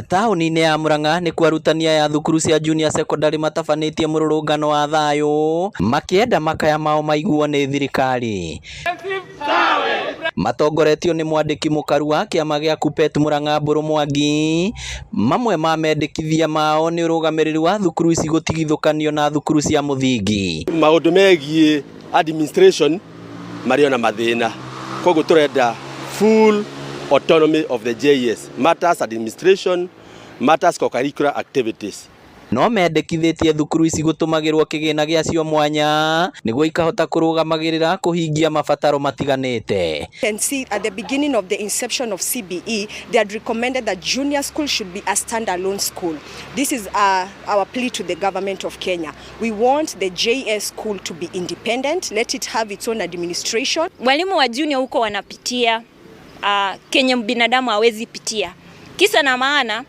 Taũni-inĩ ya Murang'a nĩkuo arutani aya a thukuru cia junior secondary matabanĩtie mũrũrũngano wa thayũ makĩenda makaya mao maiguo nĩ thirikari. Matongoretio nĩ mwandĩki mũkaru wa kĩama gĩa Kuppet Murang'a Mbũrũ Mwangi, mamwe ma mendekithia mao nĩ ũrũgamĩrĩri wa thukuru ici gũtigithũkanio na thukuru cia mũthingi. Maũndũ megiĩ administration marĩ ona mathĩna, koguo tũrenda full autonomy of the JS matters administration, matters co-curricular activities. No mendekithĩtie thukuru ici gũtũmagĩrwo kĩgĩna gĩacio mwanya nĩguo ikahota kũrũgamagĩrĩra kũhingia mabataro matiganĩte. Can see at the beginning of the inception of CBE, they had recommended that junior school should be a standalone school. This is our plea to the government of Kenya. We want the JS school to be independent, let it have its own administration. Walimu wa junior huko wanapitia kenye binadamu hawezi pitia. Kisa na maana,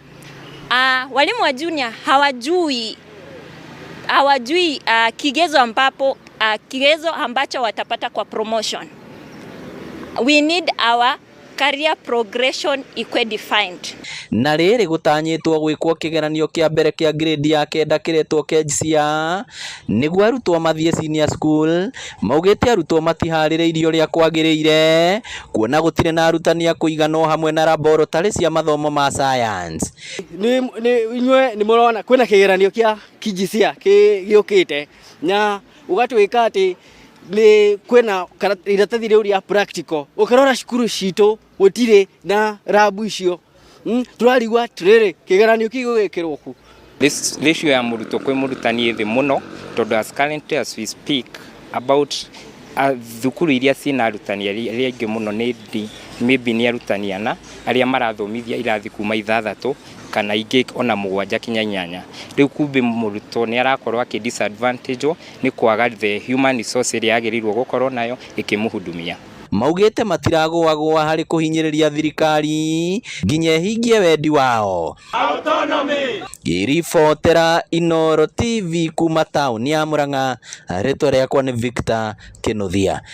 walimu wa junior hawajui kigezo ambacho watapata kwa promotion. We need our career progression ikuwe defined. Na rĩrĩ gũtanyĩtwo gwĩkwo kĩgeranio kĩa mbere kĩa grade ya kenda kĩretwo KJSEA nĩguo arutwo mathiĩ senior school, maugĩte arutwo matiharĩrĩirio ũrĩa kwagĩrĩire kuona gũtirĩ na arutani a kũigana o hamwe na laboratory cia mathomo ma science. Nĩ inyuĩ nĩ mũrona kwĩna kĩgeranio kĩa KJSEA gĩũkĩte na ũgatuĩka atĩ nĩ kwĩna iratathi rĩu rĩa practical. Ũkĩrora cukuru citũ gũtirĩ na lab icio, tũrarigwo atĩrĩrĩ, kĩgeranio kĩu gĩgwĩkĩrwo kũ? Ratio ya mũrutwo kwĩ mũrutani ĩ thĩ mũno, tondũ as currently as we speak about thukuru iria ciĩna arutani arĩa aingĩ mũno nĩ maybe nĩ arutani ana arĩa marathomithia irathi kuma 6 kana ingĩ ona 7 kinya 8. Rĩu kumbe mũrutwo nĩ arakorwo akĩ disadvantage nĩ kwaga the human resource ĩrĩa agĩrĩirwo gũkorwo nayo ĩkĩmũhudumia. Maugĩte matiragũagũa harĩ kũhinyĩrĩria thirikari nginya ĩhingie wendi wao. Ngĩribotera Inooro TV kuma taũni ya Murang'a, rĩtwa rĩakwa nĩ Victor Kĩnuthia.